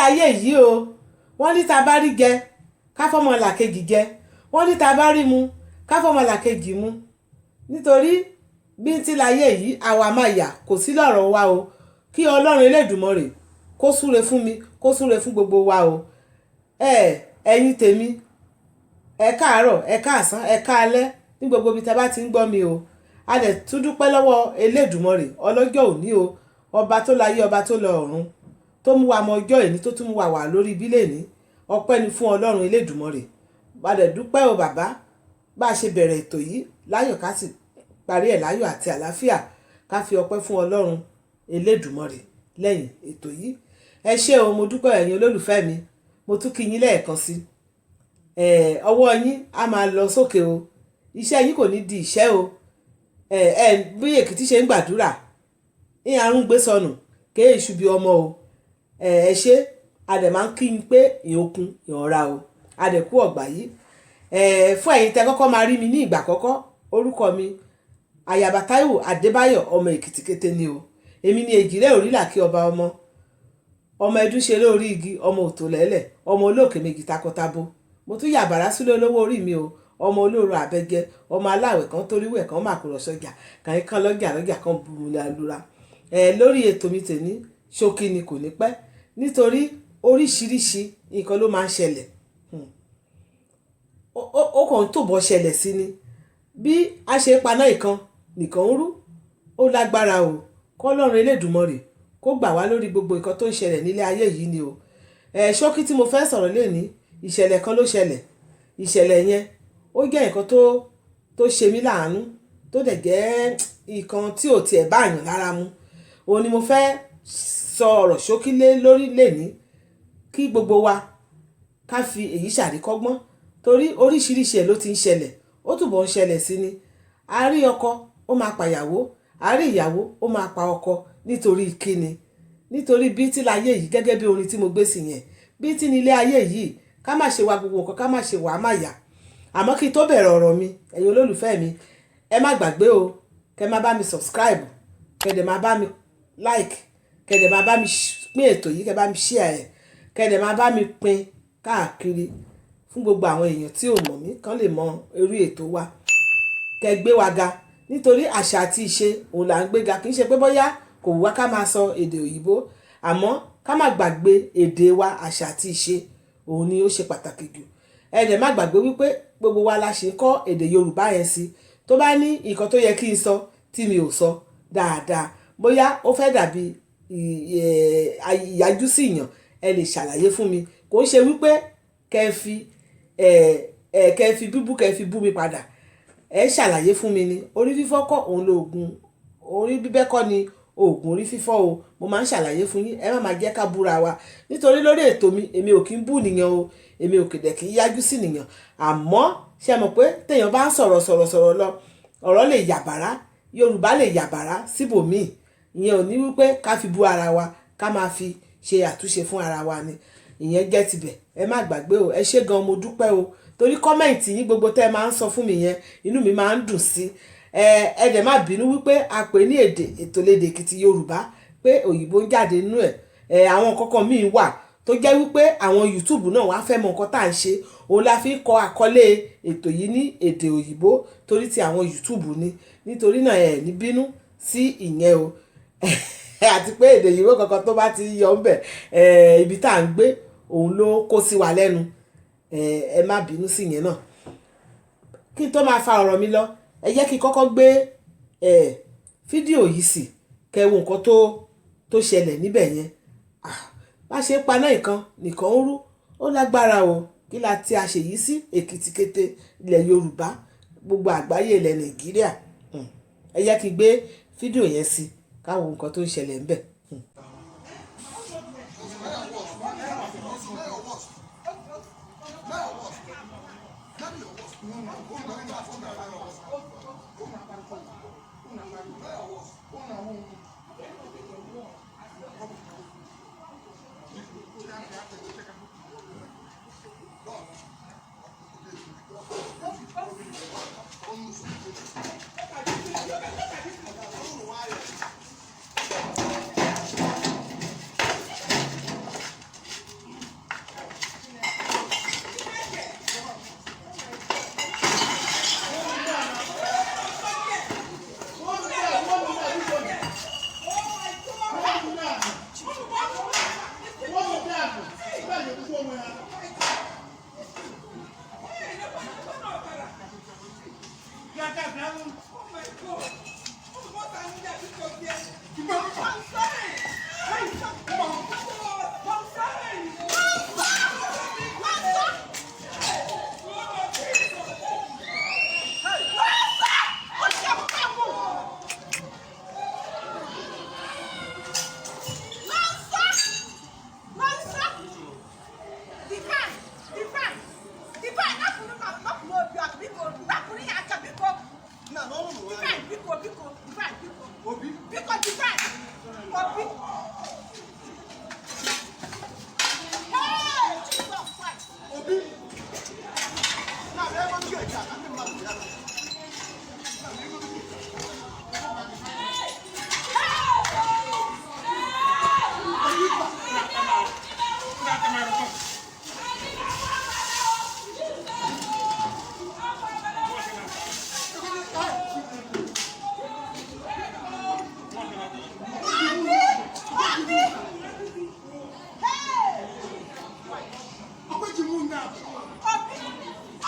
Láyé yìí o. Wọ́n ní ta bá rí jẹ, ká fọ́mọ làkejì jẹ. Wọ́n ní ta bá rí mu, ká fọ́mọ làkejì mu. Nítorí bíntín láyé yìí, àwa máa yà kò sí lọ́rọ̀ wa o. Kí Ọlọ́run Elédùmarè kó súre fún mi, kó súre fún gbogbo wa o. Ẹ ẹ̀yin tèmi, ẹ káàárọ̀, ẹ káàsán, ẹ káalẹ́ ní gbogbo ibi tí a bá ti ń gbọ́ mi o. A dẹ̀ tún dúpẹ́ lọ́wọ́ Elédùmarè ọlọ́jọ́ òní o, ọba tó láyé, ọba tó lọ ọ̀run, tó mú wa mọ ọjọ́ òní, tó tún mú wa wà lórí ibílẹ̀ ní. Ọpẹ́ ni fún Ọlọ́run Elédùmarè. A dẹ̀ dúpẹ́ o bàbá, bá a ṣe bẹ̀rẹ̀ ètò yìí láyọ̀, ká sì parí ẹ̀ láyọ̀ àti àlàáfíà, ká fi ọpẹ́ fún Ọlọ́run Elédùmarè lẹ́yìn ètò yìí. Ẹ ṣé o, mo dúpẹ́, ẹ̀yin olólùfẹ́ mi. Mo tún kí yín lẹ́ẹ̀kan sí. Ọwọ́ yín á máa lọ sókè o, iṣẹ́ yín kò ní di ìṣẹ́ o. Ẹ bí Èkìtì ṣe ń gbàdúrà ní àrùn gbé sọnù kéè ṣubi ọmọ o. Ẹ ṣé, a dẹ̀ máa ń kí yín pé ìhòkun ìhànra o, a dẹ̀ kú ọ̀gbà yìí. Fún ẹ̀yin tẹ́ kọ́kọ́ máa rí mi ní ìgbà àkọ́kọ́, orúkọ mi Ayaba Táíwò Adébáyọ̀, ọmọ Èkìtì kété ni o. Èmi ni èjìrẹ́ òrìlà kí ọba, ọmọ ọmọ ẹdún ṣe lórí igi, ọmọ òtòlẹ́lẹ̀, ọmọ olóòkè méjì takọtabo. Mo tún yà bàrá sílé olówó orí mi o, ọmọ olóòrò àbẹ́gẹ́, ọmọ aláwẹ̀ kan toríwẹ̀ kan màkúrọ̀ sọjà kàn kan lọ́jà lọ́jà kan bùnú lura. Lórí ètò mi tèmi, ṣókí ni, kò ní pẹ́, nítorí oríṣiríṣi nǹkan ló máa ń ṣẹlẹ̀. Ó kàn ń tòbọ̀ ṣẹlẹ̀ sí ni. Bí a ṣe paná ìkan nìkan ń rú, ó lágbára o. Kọ́lọ́run Elédùmarè kó gbà wá lórí gbogbo nǹkan tó ń ṣẹlẹ̀ nílé ayé yìí ni o. Ṣókí tí mo fẹ́ sọ̀rọ̀ lénìí, ìṣẹ̀lẹ̀ kan ló ṣẹlẹ̀. Ìṣẹ̀lẹ̀ yẹn, ó jẹ́ nǹkan tó ṣe mí láàánú, tó dẹ̀ jẹ́ nǹkan tí ò tiẹ̀ bá àyàn lára mu. Òun ni mo fẹ́ sọ ọ̀rọ̀ ṣókí lé lórí lénìí, kí gbogbo wa ká fi èyí ṣàríkọ́gbọ́n, torí oríṣiríṣi ẹ̀ ló ti ń ṣẹlẹ̀, ó túbọ̀ ń ṣẹlẹ̀ sí ni. A rí ọkọ, ó máa pa ìyàwó. A rí ìyàwó, ó máa pa ọkọ. Nítorí kíni? Nítorí bíntín láyé yìí, gẹ́gẹ́ bí orin tí mo gbé sí yẹn. Bíntín ní ilé ayé yìí, ká má ṣe wa gbogbo nǹkan, ká má ṣe wà á má yà. Àmọ́ kí n tó bẹ̀rẹ̀ ọ̀rọ̀ mi, ẹ̀yin olólùfẹ́ mi, ẹ má gbàgbé o, kẹ́ má bá mi subscribe, kẹ́ dẹ̀ má bá mi like, kẹ́ dẹ̀ má bá mi pín ètò yìí, kẹ́ bá mi share ẹ̀, kẹ́ dẹ̀ má bá mi pín káàkiri fún gbogbo àwọn èèyàn tí ò mọ̀ mí, kán lè mọ irú ètò wa. Kẹ́ gbé wa ga, nítorí àṣà àti ìṣe òun là ń gbé ga. Kì í ṣe pé bóyá kò wù wá ká máa sọ èdè òyìnbó, àmọ́ ká má gbàgbé èdè wa, àṣà àti ìṣe, òun ni ó ṣe pàtàkì jù. Ẹ dẹ̀ má gbàgbé wípé gbogbo wa la ṣe ń kọ́ èdè Yorùbá yẹn sí. Tó bá ní nǹkan tó yẹ kí n sọ tí mi ò sọ dáadáa, bóyá ó fẹ́ dàbí ìyájú sí ìyàn, ẹ lè ṣàlàyé fún mi. Kò ń ṣe wípé kẹ́ fi bíbú, kẹ́ fi bú mi padà. Ẹ ṣàlàyé fún mi ni. Orí fífọ́ kọ́ òun lóògùn orí bíbẹ́ kọ́ ni oògùn orí fífọ́ o. Mo máa ń ṣàlàyé fún yín. Ẹ má máa jẹ́ ká búra wa, nítorí lórí ètò mi, èmi ò kí ń bú nìyẹn o, èmi ò kìdẹ̀ kí ń yájú sí nìyẹn. Àmọ́ ṣe mọ̀ pé téèyàn bá ń sọ̀rọ̀ sọ̀rọ̀ sọ̀rọ̀ lọ, ọ̀rọ̀ lè yàbàrá, Yorùbá lè yàbàrá síbòmíì. Ìyẹn ò ní wípé ká fi bú ara wa, ká máa fi ṣe àtúnṣe fún ara wa ni. Ìyẹn jẹ́ tibẹ̀. Ẹ má gbàgbé o. Ẹ ṣé gan, mo dúpẹ́ o, torí comment yín gbogbo tẹ́ ẹ máa ń sọ fún mi yẹn, inú mi máa ń dùn sí ẹ. Ẹ dẹ̀ má bínú wípé a pè ní èdè ètò lédè Èkìtì Yorùbá, pé òyìnbó ń jáde nínú ẹ̀. Àwọn kankan míì wà tó jẹ́ wípé àwọn YouTube náà wá fẹ́ mọ nǹkan tá à ń ṣe, òun la fi kọ àkọlé ètò yìí ní èdè òyìnbó, torí ti àwọn YouTube ni. Nítorí náà, ẹ ní bínú sí ìyẹn o. Àti pé èdè òyìnbó kankan tó bá ti yọ ń bẹ̀, ibi tá à ń gbé òun ló kó sí wa lẹ́nu. Ẹ má bínú sí ìyẹn náà. Kí n tó máa fa ọ̀rọ̀ mi lọ, ẹ jẹ́ kí n kọ́kọ́ gbé fídíò yìí sí, kẹ́ wo nǹkan tó ṣẹlẹ̀ níbẹ̀ yẹn. Bá ṣe paná ìkan nìkan ń rú, ó lágbára o. Kí la tí a ṣèyí sí Èkìtì kété, ilẹ̀ Yorùbá, gbogbo àgbáyé, ilẹ̀ Nàìjíríà? Ẹ jẹ́ kí n gbé fídíò yẹn sí, ká wo nǹkan tó ń ṣẹlẹ̀ ńbẹ̀. Oh my God. What I'm sorry. I'm sorry. Biko, divine. Obi. Hey, Jesus Christ. Obi. Na ebe m ga-eji aka ndị mmadụ bịa. Obi! Obi! Hey! Ọkwa ji mụ nne a. Obi!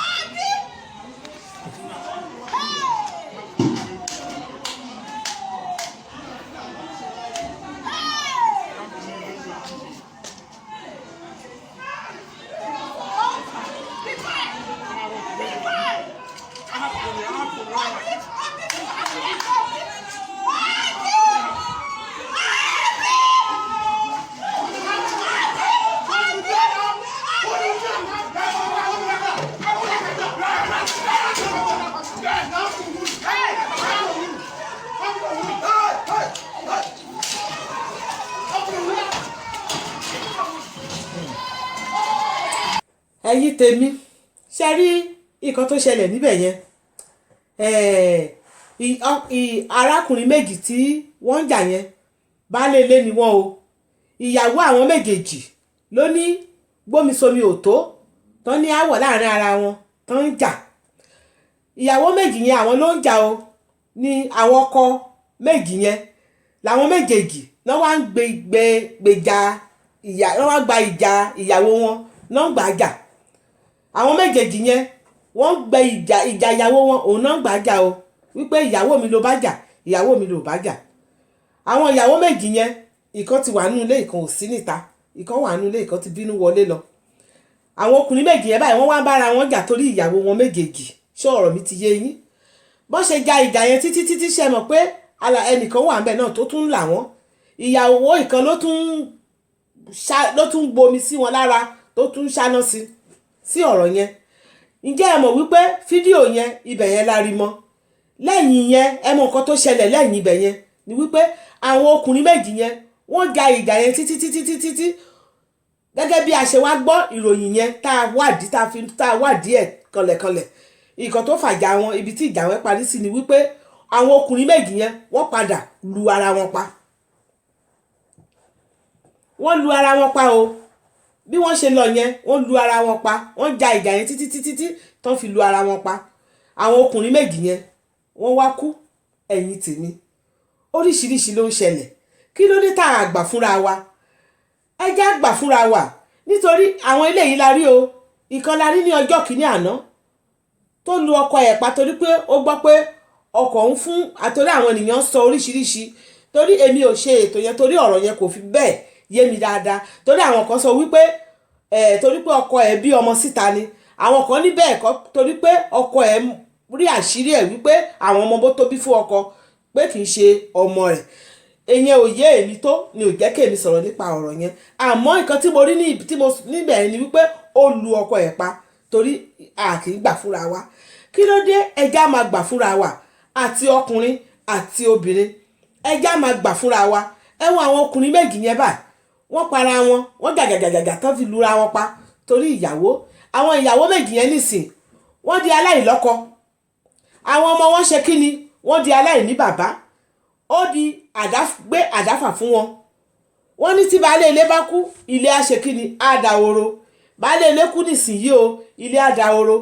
Obi! Hey! Hey! Oh, be quiet! Be quiet! Obi! Obi! Obi! Obi! Ẹ̀yin tèmi, ṣe rí nǹkan tó ṣẹlẹ̀ níbẹ̀ yẹn? Arákùnrin méjì tí wọ́n ń jà yẹn, baálé ilé ni wọ́n o. Ìyàwó àwọn méjèèjì ló ní gbómisomi ò tó tán ní àwọ̀ láàrin ara wọn tán ń jà. Ìyàwó méjì yẹn, àwọn ló ń jà o. Ní àwọn ọkọ méjì yẹn làwọn méjèèjì náà wá ń gbé gbé gbèjà ìyá náà, wá gba ìjà ìyàwó wọn náà, ń gbà jà. Àwọn méjèèjì yẹn, wọ́n ń gbẹ ìjà ìyàwó wọn, òun náà ń gbà jà o, wípé ìyàwó mi ló bá jà, ìyàwó mi ló bá jà. Àwọn ìyàwó méjì yẹn, ìkan ti wà nínú ilé, ìkan ò sí níta. Ìkan wà nínú ilé, ìkan ti bínú wọlé lọ. Àwọn ọkùnrin méjì yẹn báyìí, wọ́n wá ń bára wọn jà torí ìyàwó wọn méjèèjì. Ṣé ọ̀rọ̀ mi ti yé yín? Bọ́n ṣe ja ìjà yẹn títí títí, ṣe mọ̀ pé ala ẹnìkan wà ńbẹ̀ náà tó tún là wọ́n. Ìyàwó ìkan ló tún gbomi sí wọn lára, tó tún ṣáná sí ọ̀rọ̀ yẹn. Ǹjẹ́ ẹ mọ̀ wípé fídíò yẹn, ibẹ̀ yẹn la rí mọ́? Lẹ́yìn yẹn, ẹ mọ̀ nǹkan tó ṣẹlẹ̀ lẹ́yìn ibẹ̀ yẹn ni wípé àwọn ọkùnrin méjì yẹn, wọ́n ja ìjà yẹn títí títí títí tí, gẹ́gẹ́ bí a ṣe wá gbọ́ ìròyìn yẹn, tá a wádìí, tá a fi tá a wádìí ẹ̀ kanlẹ̀kanlẹ̀, nǹkan tó fàjà wọn, ibi tí ìjà wọn parí sí ni wípé àwọn ọkùnrin méjì yẹn, wọ́n padà lu ara wọn pa. Wọ́n lu ara wọn pa o. Bí wọ́n ṣe lọ yẹn, wọ́n lu ara wọn pa. Wọ́n ja ìjà yẹn títí títí tí tán fi lu ara wọn pa. Àwọn ọkùnrin méjì yẹn, wọ́n wá kú. Ẹ̀yin tèmi, oríṣiríṣi ló ń ṣẹlẹ̀. Kí ló dé tá a gbà fúnra wa? Ẹ já gbà fúnra wa, nítorí àwọn eléyìí la rí o. Ìkan la rí ní ọjọ́ kìíní àná tó lu ọkọ ẹ̀ pa, torí pé ó gbọ́ pé ọkọ ń fún àtòrí. Àwọn ènìyàn sọ oríṣiríṣi, torí èmi ò ṣe ètò yẹn, torí ọ̀rọ̀ yẹn kò fi bẹ́ẹ̀ yé mi dáadáa, torí àwọn kan sọ wípé ẹ̀ torí pé ọkọ ẹ̀ bí ọmọ síta ni. Àwọn kan ní bẹ́ẹ̀ kọ́, torí pé ọkọ ẹ̀ rí àṣírí ẹ̀ wípé àwọn ọmọ bó tó bí fún ọkọ pé kì í ṣe ọmọ rẹ̀. Ìyẹn ò yé èmi tó ni ò jẹ́ kí èmi sọ̀rọ̀ nípa ọ̀rọ̀ yẹn. Àmọ́ nǹkan tí mo rí ní ibi tí mo níbẹ̀ ni wípé ó lu ọkọ ẹ̀ pa torí a kì í gbà fúnra wa. Kí ló dé? Ẹja máa gbà fúnra wa, àti ọkùnrin àti obìnrin, ẹja máa gbà fúnra wa. Ẹ wo àwọn ọkùnrin méjì yẹn báyìí, wọ́n para wọn, wọ́n gàgàgàgà tán fi lura wọn pa torí ìyàwó. Àwọn ìyàwó méjì yẹn nìsín, wọ́n di aláìlọ́kọ. Àwọn ọmọ wọn ṣe kí ni? Wọ́n di aláìní bàbá. Ó di àdá gbé àdáfà fún wọn. Wọ́n ní tí baálé ilé bá kú, ilé á ṣe kí ni? Á dahoro. Baálé ilé kú nísìnyí o, ilé á dahoro.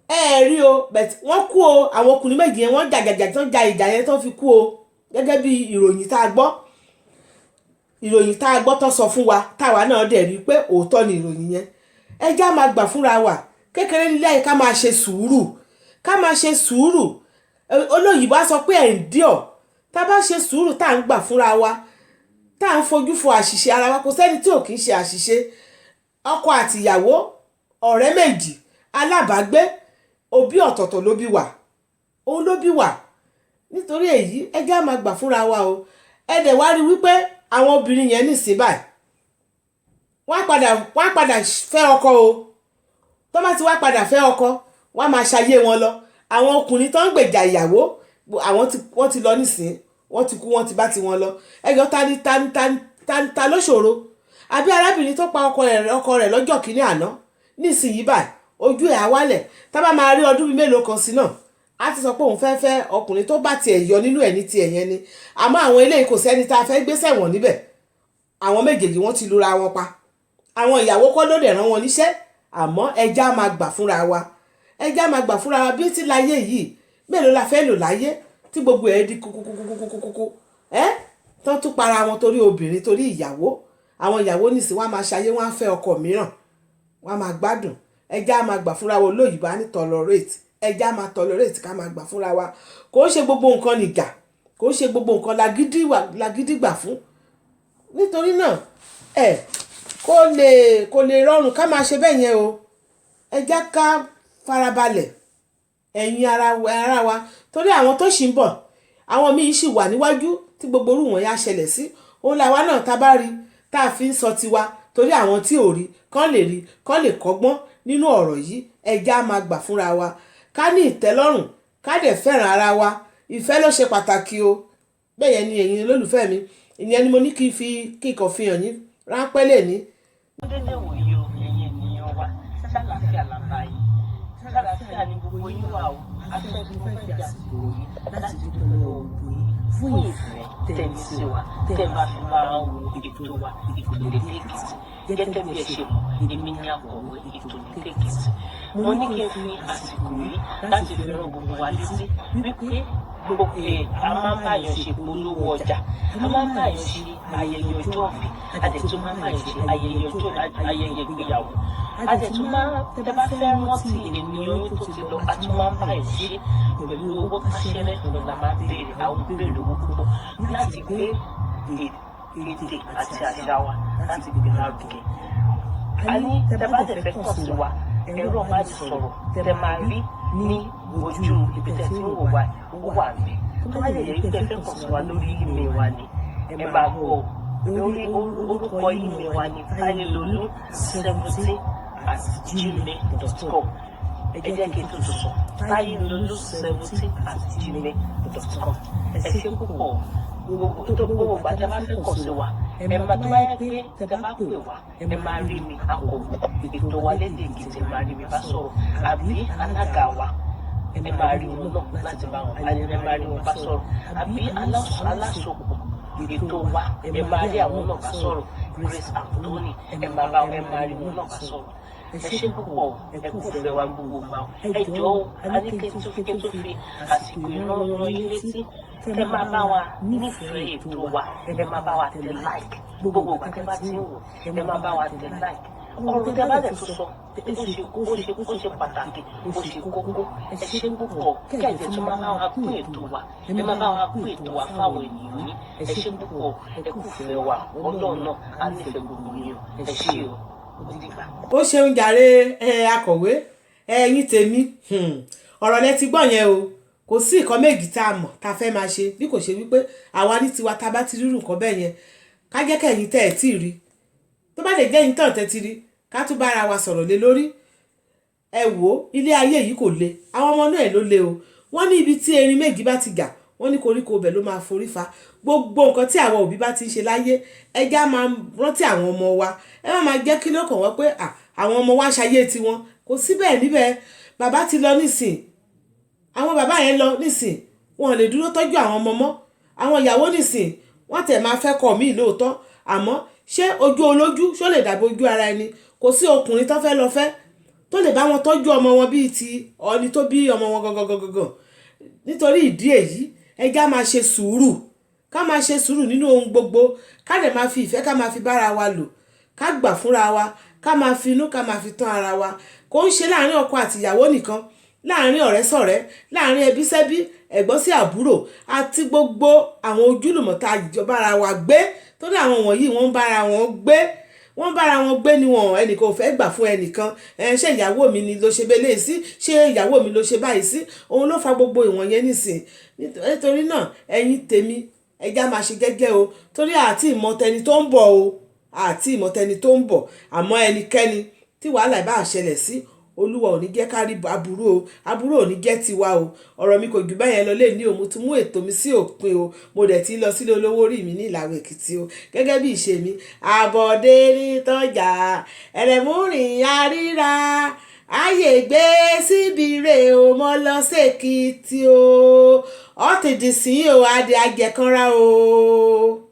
Ẹ ẹ rí o, but wọ́n kú o. Àwọn ọkùnrin méjì yẹn, wọ́n jàjàjà tán, ja ìjà yẹn tán fi kú o, gẹ́gẹ́ bí ìròyìn tá a gbọ́, ìròyìn tá a gbọ́ tán sọ fún wa, táwa náà dẹ̀ rí i pé òótọ́ ni ìròyìn yẹn. Ẹ já máa gbà fúnra wa. Kékeré nílé ayé, ká máa ṣe sùúrù, ká máa ṣe sùúrù. Olóyìnbó á sọ pé endure. Tá a bá ṣe sùúrù, tá à ń gbà fúnra wa, tá à ń fojú fo àṣìṣe ara wa, kò sẹ́ni tí ò kì í ṣe àṣìṣe. Ọkọ àtìyàwó, ọ̀rẹ́ méjì, alábàágbé, òbí ọ̀tọ̀ọ̀tọ̀ ló bí wa, òun ló bí wa. Nítorí èyí, ẹ jẹ́ á máa gbà fúnra wa o. Ẹ dẹ̀ wá rí wípé àwọn obìnrin yẹn nìsín báyìí, wọ́n á padà fẹ́ ọkọ o. Tó bá ti wá padà fẹ́ ọkọ, wọ́n á máa ṣayé wọn lọ. Àwọn ọkùnrin tó ń gbèjà ìyàwó, àwọn tí wọ́n ti lọ nísìn, wọ́n ti kú, wọ́n ti bá tiwọn lọ. Ẹjọ́, ta ni ta ni ta ni ta ni ta ló ṣòro? Àbí arábìnrin tó pa ọkọ rẹ̀ lọ́jọ́ kìíní àná, nísìnyí báyìí, ojú ẹ̀ á wálẹ̀. Tá bá máa rí ọdún bíi mélòó kan sí náà, á ti sọ pé òun fẹ́ fẹ́ ọkùnrin tó bá tiẹ̀ yọ nínú ẹ̀ ní tiẹ̀ yẹn ni. Àmọ́ àwọn eléyìí, kò sẹ́ni tá a fẹ́ gbé sẹ̀wọ̀n níbẹ̀. Àwọn méjèèjì, wọ́n ti lura wọn pa. Àwọn ìyàwó kọ́ ló dẹ̀ rán wọn níṣẹ́. Àmọ́ ẹ jẹ́ á máa gbà fúnra wa, ẹ jẹ́ á máa gbà fúnra wa. Bí ti láyé yìí, mélòó la fẹ́ lò láyé tí gbogbo ẹ̀ di kúkúkúkúkúkú ẹ́ tán tún para wọn torí obìnrin, torí ìyàwó? Àwọn ìyàwó nìsín, wọ́n á máa ṣayé, wọ́n á fẹ́ ọkọ mìíràn, wọ́n á máa gbádùn. Ẹ jẹ́ á máa gbà fúnra wa. Olóyìnbó á ní tolerate. Ẹ jẹ́ á máa tolerate, ká máa gbà fúnra wa. Kò ń ṣe gbogbo nǹkan nìjà, kò ń ṣe gbogbo nǹkan lagídí gbà fún. Nítorí náà, ẹ kò lè rọrùn ká máa ṣe bẹ́ẹ̀ yẹn o. Ẹ jẹ́ ká farabalẹ̀, ẹ̀yin ara wa, torí àwọn tó ṣì ń bọ̀, àwọn míì sì wà níwájú tí gbogbo orú wọn yá ṣẹlẹ̀ sí. Òun làwa náà tá a bá rí tá a fi ń sọ tiwa, torí àwọn tí ò rí kán lè rí, kán lè kọ́gbọ́n nínú ọ̀rọ̀ yìí. Ẹ jẹ́ á máa gbà fúnra wa, ká ní ìtẹ́lọ́rùn, ká dẹ̀ fẹ́ràn ara wa. Ìfẹ́ ló ṣe pàtàkì o. Bẹ́ẹ̀ yẹn ni, ẹ̀yin olólùfẹ́ mi, ìyẹn ni mo ní kí n fi kí n kàn fi hàn yín ráńpẹ́ lè ní. Dédé wòye o, ẹ̀yin ènìyàn wa. Ṣàlàáfíà làbá yìí? Ṣàlàáfíà ni gbogbo yín wà o? Afẹ́ tó fẹ́ fi àsìkò yìí láti dúpẹ́ lọ́wọ́ gbogbo yín fún ìfẹ́ tẹ̀lé sí wa, tẹ́ bá fi máa ń wo ètò wa, ètò Lédè Èkìtì. Gẹ́gẹ́ bí ẹ ṣe mọ̀, èmi ni akọ̀wé ètò Lédè Èkìtì. Mo ní kí n fi àsìkò yìí láti fi rán gbogbo wa létí wípé gbogbo ẹ̀ a máa ń báyọ̀ ṣe polówó ọjà, a máa ń báyọ̀ ṣe ayẹyẹ ọjọ́ ìbí, a dẹ̀ tún máa ń báyọ̀ ṣe ayẹyẹ ọjọ́, ayẹyẹ ìgbéyàwó, a dẹ̀ tún máa, tẹ́ bá fẹ́ rántí ènìyàn yín tó ti lọ, a tún máa ń báyọ̀ ṣe pẹ̀lú owó táṣẹ́rẹ́ la máa ń béèrè. Àwọn béèrè owó púpọ̀ láti gbé èdè àti àṣà wa, láti gbé lárugẹ. A ní tẹ́ bá dẹ̀ fẹ́ kàn sí wa, ẹ̀rọ ìbánisọ̀rọ̀ tẹ́ máa rí ní ojú ibi tẹ́ tí ń wò wá, ó wà níbẹ̀. Tó bá dẹ̀ yẹ pé ẹ fẹ́ kàn sí wa lórí email wa ni, ẹ máa gbọ́, lórí orúkọ email wa ní tayelolu17@gmail.com. Ẹ jẹ́ kí n tún sọ, tayelolu17@gmail.com. Ẹ ṣé púpọ̀. Gbogbo tó gbogbo ìgbà tẹ́ bá fẹ́ kàn sí wa, ẹ máa, tó bá yẹ pé tẹ́ bá pè wá, ẹ máa rí mi, akọ̀wé ètò wa Lédè Èkìtì, ẹ máa rí mi bá sọ̀rọ̀, àbí alága wa, ẹ máa rí wọn náà láti bá wọn, ẹ máa rí wọn bá sọ̀rọ̀, àbí alásopọ̀ ètò wa, ẹ máa rí àwọn náà bá sọ̀rọ̀, Grace Anthony, ẹ máa rí wọn náà bá sọ̀rọ̀. Ẹ ṣé púpọ̀, ẹ kú fẹ́ wa gbogbo gbà. Ẹ jọ̀ọ́, a ní kí n tún fi àsìkò ìrànlọ́wọ́ yín létí, kẹ́ máa bá wa nífẹ̀ẹ́ ètò wa, ẹ máa bá wa tẹ like. Gbogbo ìgbà tẹ́ bá ti ń wò, ẹ máa bá wa tẹ like. Ọ̀rọ̀ tẹ́ bá dẹ̀ tún sọ, ó ṣe pàtàkì, ó ṣe kókó. Ẹ ṣé púpọ̀. Kẹ̀jẹ̀ tún máa bá wa pín ètò wa, ẹ máa bá wa pín ètò wa fáwọn ènìyàn yín. Ẹ ṣé púpọ̀, ẹ kú fẹ́ wa. Ọlọ́run náà á nífẹ̀ẹ́ gbogbo yín o. Ẹ ṣé o, ó dìgbà. Ó ṣeun jàre. Ẹ akọ̀wé, ẹ̀yin tèmi, ọ̀rọ̀ lẹ ti gbọ́ yẹn o. Kò sí nǹkan méjì tá a mọ̀ tá a fẹ́ máa ṣe bí kò ṣe wípé àwa ní tiwa, tá a bá ti rírun nǹkan bẹ́ẹ̀ yẹn, ká jẹ́ kẹ́yìn tẹ́ ẹ̀ tí ì rí, tó bá lè jẹ́ yín tàn tẹ́ ti rí, ká tún bára wa sọ̀rọ̀ lé lórí. Ẹ wò ó, ilé ayé yìí kò le, àwọn ọmọ náà ló le o. Wọ́n ní ibi tí erin méjì bá ti jà, wọ́n ní koríko ibẹ̀ ló máa forí fa. Gbogbo nǹkan tí àwọn òbí bá ti ń ṣe láyé, ẹ já máa rántí àwọn ọmọ wa. Ẹ má máa jẹ́ kí ló kàn wọ́n pé àwọn ọmọ wa ń ṣayé tiwọn. Kò sí bẹ́ẹ̀ níbẹ̀. Bàbá ti lọ nísìn, àwọn bàbá yẹn lọ nísìn, wọn ò lè dúró tọ́jú àwọn ọmọ mọ́. Àwọn ìyàwó nísìn, wọ́n tẹ̀ máa fẹ́ kọ̀ míì lóòótọ́, àmọ́ ṣé ojú olójú ṣó lè dàbí ojú ara ẹni? Kò sí ọkùnrin tó fẹ́ lọ fẹ́ tó lè bá wọn tọ́jú ọmọ wọn bíi ti ọni tó bí ọmọ wọn gangan gangan. Nítorí ìdí èyí, ẹ já máa ṣe sùúrù, ká máa ṣe sùúrù nínú ohun gbogbo, ká lè máa fi ìfẹ́, ká máa fi bára wa lò, ká gbà fúnra wa, ká máa fi inú, ká máa fi tán ara wa. Kò ń ṣe láàrin ọkọ àti ìyàwó nìkan. Láàrin ọ̀rẹ́ sọ̀rẹ́, láàrin ẹbí sẹ́bí, ẹ̀gbọ́n sí àbúrò, àti gbogbo àwọn ojúlùmọ̀ tá a jọ bára wa gbé, torí àwọn wọ̀nyí wọ́n ń bára wọn gbé, wọ́n ń bára wọn gbé ni wọn ẹnìkan ò fẹ́ gbà fún ẹnìkan. Ẹ ṣé ìyàwó mi ni ló ṣe bẹ́lẹ̀ sí? Ṣé ìyàwó mi ló ṣe báyìí sí? Òun ló fa gbogbo ìwọ̀n yẹn nísìn. Nítorí náà, ẹ̀yin tèmi, ẹja máa ṣe gẹ́gẹ́ o, torí àti ìmọ̀tẹni tó ń bọ̀ o, àti ìmọ̀tẹni tó ń bọ̀. Àmọ́ ẹnikẹ́ni tí wàhálà bá ṣẹlẹ̀ sí, Olúwa ò ní jẹ́ ká rí aburú o, aburú ò ní jẹ́ tiwa o. Ọ̀rọ̀ mi kò jù báyẹn lọ lé ní o. Mo ti mú ètò mi sí òpin o, mo dẹ̀ ti lọ sílé olówó orí mi ní Ìlàwọ̀ Èkìtì o, gẹ́gẹ́ bí ìṣe mi. Àbọ̀dé ní tọ́jà ẹlẹ́múrìn àríra ayé gbé síbi rè o, mo lọ sèkìtì o, ọ̀tìdì sí o, adé ajẹkanra o.